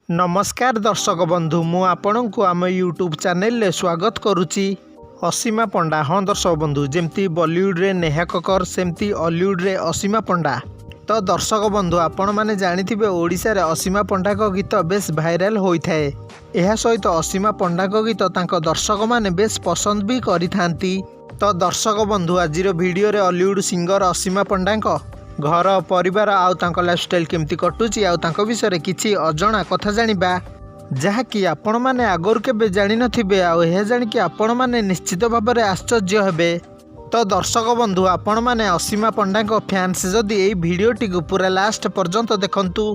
ନମସ୍କାର ଦର୍ଶକ ବନ୍ଧୁ, ମୁଁ ଆପଣଙ୍କୁ ଆମ ୟୁଟ୍ୟୁବ୍ ଚ୍ୟାନେଲରେ ସ୍ୱାଗତ କରୁଛି। ଅସୀମା ପଣ୍ଡା। ହଁ ଦର୍ଶକ ବନ୍ଧୁ, ଯେମିତି ବଲିଉଡ଼ରେ ନେହା କକ୍କର, ସେମିତି ଅଲିଉଡ଼ରେ ଅସୀମା ପଣ୍ଡା। ତ ଦର୍ଶକ ବନ୍ଧୁ, ଆପଣମାନେ ଜାଣିଥିବେ, ଓଡ଼ିଶାରେ ଅସୀମା ପଣ୍ଡାଙ୍କ ଗୀତ ବେଶ୍ ଭାଇରାଲ ହୋଇଥାଏ। ଏହା ସହିତ ଅସୀମା ପଣ୍ଡାଙ୍କ ଗୀତ ତାଙ୍କ ଦର୍ଶକମାନେ ବେଶ୍ ପସନ୍ଦ ବି କରିଥାନ୍ତି। ତ ଦର୍ଶକ ବନ୍ଧୁ, ଆଜିର ଭିଡ଼ିଓରେ ଅଲିଉଡ଼ ସିଙ୍ଗର ଅସୀମା ପଣ୍ଡାଙ୍କ ଘର ପରିବାର ଆଉ ତାଙ୍କ ଲାଇଫଷ୍ଟାଇଲ୍ କେମିତି କଟୁଛି ଆଉ ତାଙ୍କ ବିଷୟରେ କିଛି ଅଜଣା କଥା ଜାଣିବା, ଯାହାକି ଆପଣମାନେ ଆଗରୁ କେବେ ଜାଣିନଥିବେ। ଆଉ ଏହା ଜାଣିକି ଆପଣମାନେ ନିଶ୍ଚିତ ଭାବରେ ଆଶ୍ଚର୍ଯ୍ୟ ହେବେ। ତ ଦର୍ଶକ ବନ୍ଧୁ, ଆପଣମାନେ ଅସୀମା ପଣ୍ଡାଙ୍କ ଫ୍ୟାନ୍ସ ଯଦି, ଏଇ ଭିଡ଼ିଓଟିକୁ ପୁରା ଲାଷ୍ଟ ପର୍ଯ୍ୟନ୍ତ ଦେଖନ୍ତୁ।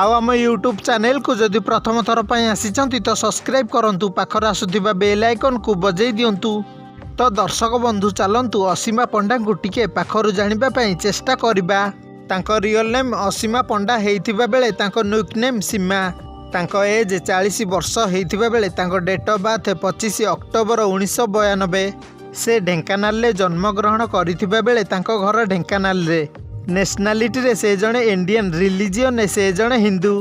ଆଉ ଆମ ୟୁଟ୍ୟୁବ୍ ଚ୍ୟାନେଲକୁ ଯଦି ପ୍ରଥମ ଥର ପାଇଁ ଆସିଛନ୍ତି ତ ସବସ୍କ୍ରାଇବ୍ କରନ୍ତୁ, ପାଖରେ ଆସୁଥିବା ବେଲ୍ ଆଇକନ୍କୁ ବଜେଇ ଦିଅନ୍ତୁ। ତ ଦର୍ଶକ ବନ୍ଧୁ, ଚାଲନ୍ତୁ ଅସୀମା ପଣ୍ଡାଙ୍କୁ ଟିକେ ପାଖରୁ ଜାଣିବା ପାଇଁ ଚେଷ୍ଟା କରିବା। ତାଙ୍କ ରିଅଲ୍ ନେମ୍ ଅସୀମା ପଣ୍ଡା ହେଇଥିବା ବେଳେ ତାଙ୍କ ନିକ୍ ନେମ୍ ସୀମା। ତାଙ୍କ ଏଜ୍ 40 ବର୍ଷ ହେଇଥିବା ବେଳେ ତାଙ୍କ ଡେଟ୍ ଅଫ୍ ବାର୍ଥ 25 ଅକ୍ଟୋବର 1992। ସେ ଢେଙ୍କାନାଳରେ ଜନ୍ମଗ୍ରହଣ କରିଥିବା ବେଳେ ତାଙ୍କ ଘର ଢେଙ୍କାନାଳରେ। ନ୍ୟାସନାଲିଟିରେ ସେ ଜଣେ ଇଣ୍ଡିଆନ୍, ରିଲିଜିଅନରେ ସେ ଜଣେ ହିନ୍ଦୁ।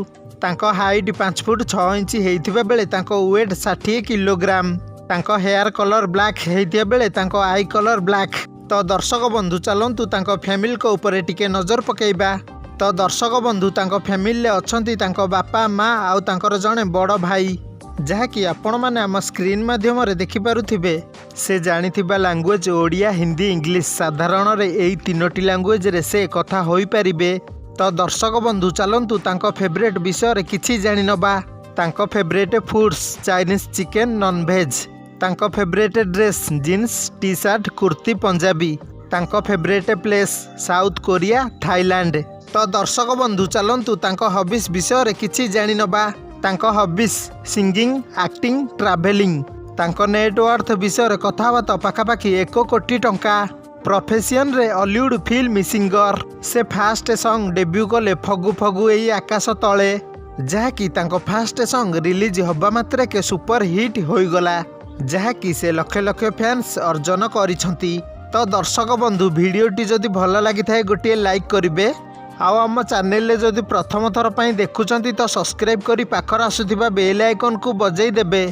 ତାଙ୍କ ହାଇଟ୍ 5 ଫୁଟ 6 ଇଞ୍ଚ ହେଇଥିବା ବେଳେ ତାଙ୍କ ୱେଟ୍ 60 କିଲୋଗ୍ରାମ। ତାଙ୍କ ହେୟାର କଲର୍ ବ୍ଲାକ୍ ହେଇଥିବା ବେଳେ ତାଙ୍କ I colour black. ତ ଦର୍ଶକ ବନ୍ଧୁ, ଚାଲନ୍ତୁ ତାଙ୍କ ଫ୍ୟାମିଲିଙ୍କ ଉପରେ ଟିକେ ନଜର ପକାଇବା। ତ ଦର୍ଶକ ବନ୍ଧୁ, ତାଙ୍କ ଫ୍ୟାମିଲିରେ ଅଛନ୍ତି ତାଙ୍କ ବାପା, ମା ଆଉ ତାଙ୍କର ଜଣେ ବଡ଼ ଭାଇ, ଯାହାକି ଆପଣମାନେ ଆମ ସ୍କ୍ରିନ୍ ମାଧ୍ୟମରେ ଦେଖିପାରୁଥିବେ। ସେ ଜାଣିଥିବା ଲାଙ୍ଗୁଏଜ୍ ଓଡ଼ିଆ, ହିନ୍ଦୀ, ଇଂଲିଶ। ସାଧାରଣରେ ଏଇ ତିନୋଟି ଲାଙ୍ଗୁଏଜରେ ସେ କଥା ହୋଇପାରିବେ। ତ ଦର୍ଶକ ବନ୍ଧୁ, ଚାଲନ୍ତୁ ତାଙ୍କ ଫେଭରେଟ୍ ବିଷୟରେ କିଛି ଜାଣିନେବା। ତାଙ୍କ favourite foods Chinese chicken, non veg. ତାଙ୍କ favourite dress jeans, T shirt, kurti, Punjabi. ତାଙ୍କ favourite place south Korea, Thailand. ତ ଦର୍ଶକ ବନ୍ଧୁ, ଚାଲନ୍ତୁ ତାଙ୍କ ହବିସ୍ ବିଷୟରେ କିଛି ଜାଣିନେବା। ତାଙ୍କ ହବିସ୍ ସିଙ୍ଗିଂ, ଆକ୍ଟିଂ, ଟ୍ରାଭେଲିଂ। ତାଙ୍କ ନେଟୱାର୍ଥ ବିଷୟରେ କଥା ହେବା ତ ପାଖାପାଖି 1 କୋଟି ଟଙ୍କା। ପ୍ରଫେସନରେ ଅଲିଉଡ଼ ଫିଲ୍ମ ସିଙ୍ଗର। ସେ ଫାଷ୍ଟ ସଙ୍ଗ ଡେବ୍ୟୁ କଲେ ଫଗୁ ଫଗୁ ଏଇ ଆକାଶ ତଳେ, ଯାହାକି ତାଙ୍କ ଫାଷ୍ଟ ସଙ୍ଗ ରିଲିଜ୍ ହେବା ମାତ୍ରକେ ସୁପର ହିଟ୍ ହୋଇଗଲା, ଯାହାକି ସେ ଲକ୍ଷ ଲକ୍ଷ ଫ୍ୟାନ୍ସ ଅର୍ଜନ କରିଛନ୍ତି। ତ ଦର୍ଶକ ବନ୍ଧୁ, ଭିଡ଼ିଓଟି ଯଦି ଭଲ ଲାଗିଥାଏ, ଗୋଟିଏ ଲାଇକ୍ କରିବେ। ଆଉ ଆମ ଚ୍ୟାନେଲରେ ଯଦି ପ୍ରଥମ ଥର ପାଇଁ ଦେଖୁଛନ୍ତି ତ ସବସ୍କ୍ରାଇବ୍ କରି ପାଖରେ ଆସୁଥିବା ବେଲ୍ ଆଇକନ୍କୁ ବଜେଇ ଦେବେ।